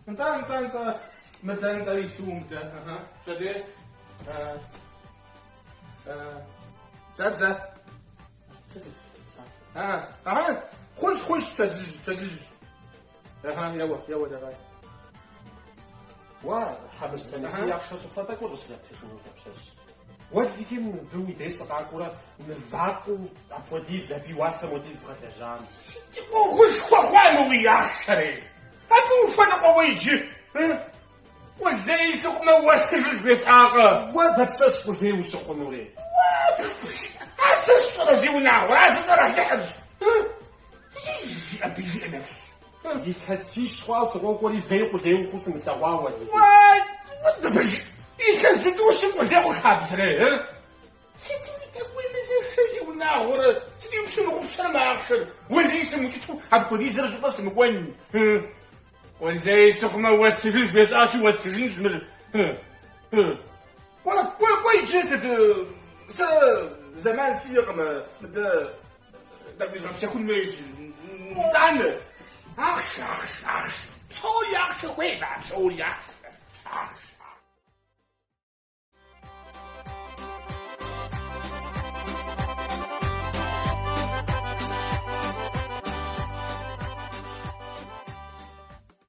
Нтӏэ, нтӏэ, нтӏэ, мыдэ, нтӏэ, ису, мыдэ, ыхьы, пщэдей, зэ, зэ. А, ага, хъунщ, хъунщ, пщэдджыжь, пщэдджыжь. Ага, еуэ, еуэ, давай. Уэ, Хьэмырзэ, си ахъшэ щӏыхуэ тӏэкӏур къыщызэптыжынур дапщэщ? Уэлэхьи, мыбы уи дей сыкъакӏуэурэ мы вакъэу апхуэдиз абы и уасэм хуэдиз згъэлэжьам. Сыт ӏуэхушхуэ хъуа мы уи ахъшэри? Абы ухуэныкъуэ уэ иджы? Къулей сыхъумэ уэстыжынщ жесӏакъэ? Уэ дапщэщ къулей ущыхъунури? Уэ, ар сэ сщӏэрэ зи унагъуэр, ар зыщӏэр Алыхьырщ. Абы жиӏэм еплъ. Илъэсищ хъуауэ сыкъокӏуэри зэи къулей ухъуу сымылъэгъуа уэлэхьи. Уэ, илъэс зытӏущым къулей хъу хабзэрэ, ы? Сытуи тӏэкӏу уемызэшрэ зи унагъуэрэ, сытуи пщымыгъупщэрэ мы ахъшэр? Уэлэхьи сымукӏыту апхуэдизрэ щӏыпӏэ сымыкӏуэн. Къулей сыхъумэ уэстыжынщ жесӏащи уэстыжынщ мыр. Кӏуэ, кӏуэ, кӏуэ иджы сыт, сэ зэман сиӏэкъым, мыдэ тӏэкӏу згъэпсэхун хуейщ. Итӏанэ, ахъшэ, ахъшэ, ахъшэ. Псори ахъшэ хуейщ, а псори ахъшэ, ахъшэ.